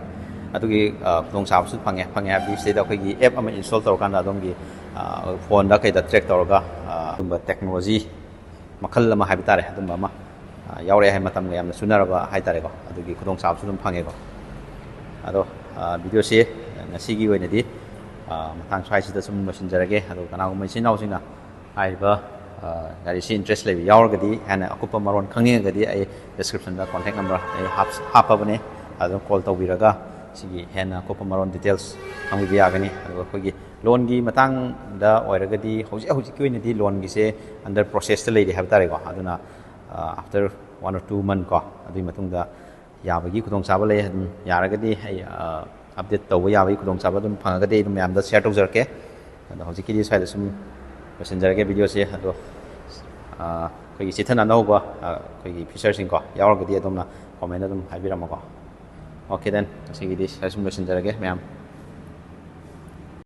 ꯑꯗꯨꯒꯤ, ꯑ, ꯈꯨꯗꯣꯡꯆꯥꯕꯁꯨ ꯐꯪꯉꯦ꯫ ꯐꯪꯉꯦ ꯍꯥꯏꯕꯗꯤ ꯁꯤꯗꯩꯗ ꯑꯩꯈꯣꯏꯒꯤ ꯑꯦꯞ ꯑꯃ ꯏꯟꯁꯇꯣꯜ ꯇꯧꯔꯀꯥꯟꯗ ꯑꯗꯣꯝꯒꯤ, ꯑ, ꯐꯣꯟꯗ ꯀꯩꯗ ꯇ꯭ꯔꯦꯛ ꯇꯧꯔꯒ, ꯑ, ꯑꯗꯨꯝꯕ ꯇꯦꯛꯅꯣꯂꯣꯖꯤ ꯃꯈꯜ ꯑꯃ ꯍꯥꯏꯕ ꯇꯥꯔꯦ, ꯑꯗꯨꯝꯕ ꯑꯃ, ꯑ, ꯌꯥꯎꯔꯛꯑꯦ ꯍꯥꯏ, ꯃꯇꯝꯒ ꯌꯥꯝꯅ ꯆꯨꯅꯔꯕ ꯍꯥꯏ ꯇꯥꯔꯦꯀꯣ꯫ ꯑꯗꯨꯒꯤ ꯈꯨꯗꯣꯡꯆꯥꯕꯁꯨ ꯑꯗꯨꯝ ꯐꯪꯉꯦꯀꯣ꯫ ꯑꯗꯣ, ꯑ, ꯚꯤꯗꯤꯑꯣꯁꯤ ꯉꯁꯤꯒꯤ ꯑꯣꯏꯅꯗꯤ, ꯑ, ꯃꯇꯥꯡ ꯁ꯭ꯋꯥꯏꯁꯤꯗ ꯁꯨꯝ ꯂꯣꯏꯁꯤꯟꯖꯔꯒꯦ꯫ ꯑꯗꯣ ꯀꯅꯥꯒꯨꯝꯕ ꯏꯆꯤꯟ ꯏꯅꯥꯎꯁꯤꯡꯅ ꯍꯥꯏꯔꯤꯕ ꯒꯥꯔꯤꯁꯤ ꯏꯟꯇꯔꯦꯁ ꯂꯩꯕ ꯌꯥꯎꯔꯒꯗꯤ, ꯍꯦꯟꯅ ꯑꯀꯨꯞꯄ ꯃꯔꯣꯟ ꯈꯪꯅꯤꯡꯉꯒꯗꯤ ꯑꯩ ꯗꯤꯁꯀ꯭ꯔꯤꯞꯁꯟꯗ ꯀꯣꯟꯇꯦꯛ ꯅꯝꯕꯔ ꯑꯩ ꯍꯥꯞ- ꯍꯥꯞꯄꯕꯅꯦ꯫ ꯑꯗꯨꯝ ꯀꯣꯜ ꯇꯧꯕꯤꯔꯒ ꯁꯤꯒꯤ ꯍꯦꯟꯅ ꯑꯀꯨꯞꯄ ꯃꯔꯣꯟ ꯗꯤꯇꯦꯜꯁ ꯈꯪꯕꯤꯕ ꯌꯥꯒꯅꯤ꯫ ꯑꯗꯨꯒ ꯑꯩꯈꯣꯏꯒꯤ ꯂꯣꯟꯒꯤ ꯃꯇꯥꯡꯗ ꯑꯣꯏꯔꯒꯗꯤ ꯍꯧꯖꯤꯛ ꯍꯧꯖꯤꯛꯀꯤ ꯑꯣꯏꯅꯗꯤ ꯂꯣꯟꯒꯤꯁꯦ ꯑꯟꯗꯔ ꯄ꯭ꯔꯣꯁꯦꯁꯇ ꯂꯩꯔꯤ ꯍꯥꯏꯕ ꯇꯥꯔꯦꯀꯣ꯫ ꯑꯗꯨꯅ ꯑꯥꯐꯇꯔ ꯋꯥꯟ ꯑꯣꯔ ꯇꯨ ꯃꯟ ꯀꯣ, ꯑꯗꯨꯒꯤ ꯃꯇꯨꯡꯗ ꯌꯥꯕꯒꯤ ꯈꯨꯗꯣꯡꯆꯥꯕ ꯂꯩ꯫ ꯑꯗꯨꯝ ꯌꯥꯔꯒꯗꯤ ꯑꯩ ꯑꯞꯗꯦꯠ ꯇꯧꯕ ꯌꯥꯕꯒꯤ ꯈꯨꯗꯣꯡꯆꯥꯕ ꯑꯗꯨꯝ ꯐꯪꯉꯒꯗꯤ ꯑꯩ ꯑꯗꯨꯝ ꯃꯌꯥꯝꯗ ꯁꯤꯌꯔ ꯇꯧꯖꯔꯛꯀꯦ꯫ ꯑꯗꯣ ꯍꯧꯖꯤꯛꯀꯤꯗꯤ ꯁ꯭ꯋꯥꯏꯗ ꯁꯨꯝ ꯂꯣꯏꯁꯤꯟꯖꯔꯒꯦ ꯚꯤꯗꯤꯑꯣꯁꯦ꯫ ꯑꯗꯣ ꯑꯩꯈꯣꯏꯒꯤ ꯆꯤꯊꯟ ꯑꯅꯧꯕ ꯑꯩꯈꯣꯏꯒꯤ ꯐꯤꯆꯔꯁꯤꯡꯀꯣ ꯌꯥꯎꯔꯒꯗꯤ ꯑꯗꯣꯝꯅ ꯀꯣꯃꯦꯟꯗ ꯑꯗꯨꯝ ꯍꯥꯏꯕꯤꯔꯝꯃꯣꯀꯣ꯫ ꯑꯣꯀꯦ ꯗꯦꯟ, ꯉꯁꯤꯒꯤꯗꯤ ꯁ꯭ꯋꯥꯏꯗ ꯁꯨꯝ ꯂꯣꯏꯁꯤꯟꯖꯔꯒꯦ ꯃꯌꯥꯝ꯫